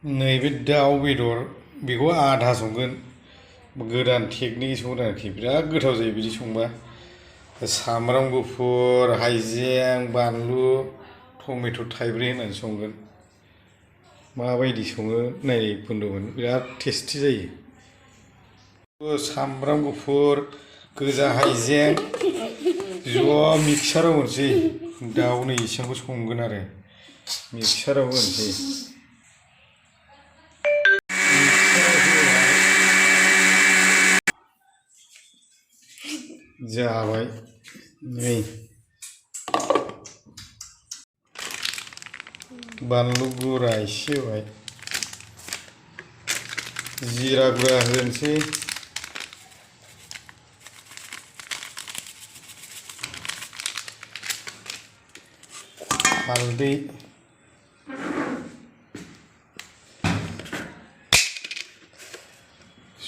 नैबे दाउ बेदर बेखौ आधा संगोन गोदान टेकनिक संगोन आरोखि बिराद गोथाव जायो बिदि संबा सामब्राम गुफुर हाइजें बानलु टमेट' थाइब्रै होनानै संगोन माबायदि सङो नाय बुंदोंमोन बिराद टेस्टि जायो सामब्राम गुफुर गोजा हाइजें ज' मिक्साराव होनोसै दाउ नै एसेबांखौ संगोन आरो मिक्साराव होनोसै जाबाय नै बानलु गुरा एसे होबाय जिरा गुरा होनोसै हालदै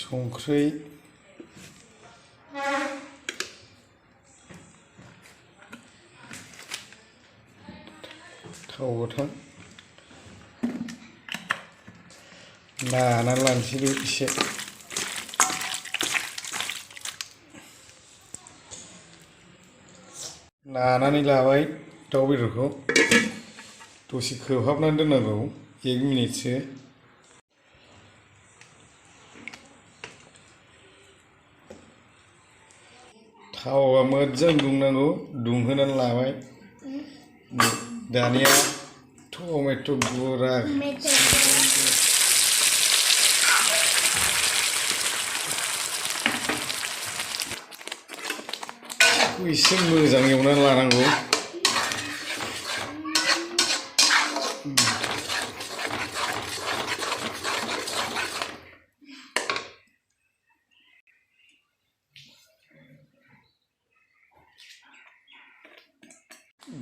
संख्रै थाव गोथां नानानै लानोसै एसे नानानै लाबाय दाउ बेदरखौ दसे खोबहाबनानै दोननांगौ 1 मिनिटसो थावआ मोजां दुंनांगौ दुंहोनानै लाबाय दानिया टमेट' गुरा एसे मोजां एवनानै लानांगौ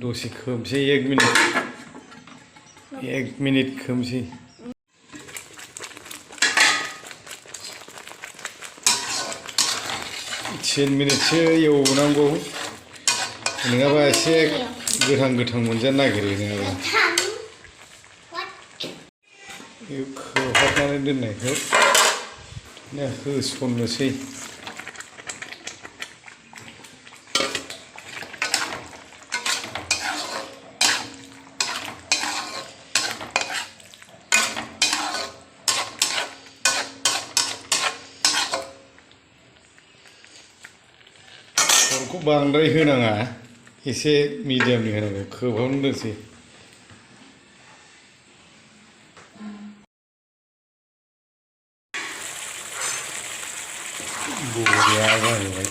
दसे खोबसै 1 मिनिट खोबसै 10 मिनिटसो एवनांगौ नङाबा एसे गोथां मोनजानो नागिरो नङाबा खोबहाबनानै दोननायखौ होसननोसै थावखौ बांद्राय होनाङा एसे मिडियामनि होनांगौ खोबहाबनानै दोनसै बरिया जाहैबाय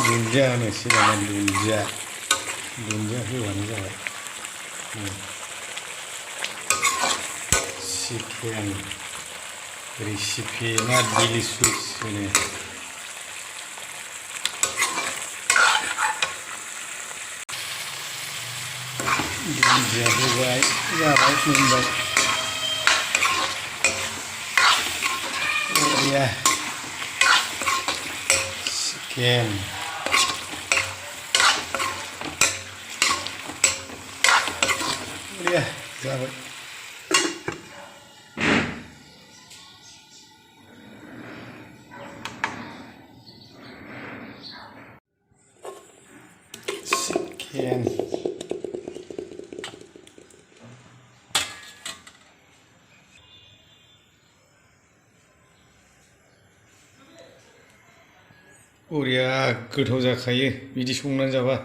दुन्दिया होनोसै नामा दुन्दिया होबानो जाबाय चिकेन रेसिपि ना डिलिशियास होनो दुन्दिया होबाय जाबाय मोनबाय बरिया चिकेन बरिया जाबाय चिकेन बरिया गोथाव जाखायो बिदि संनानै जाबा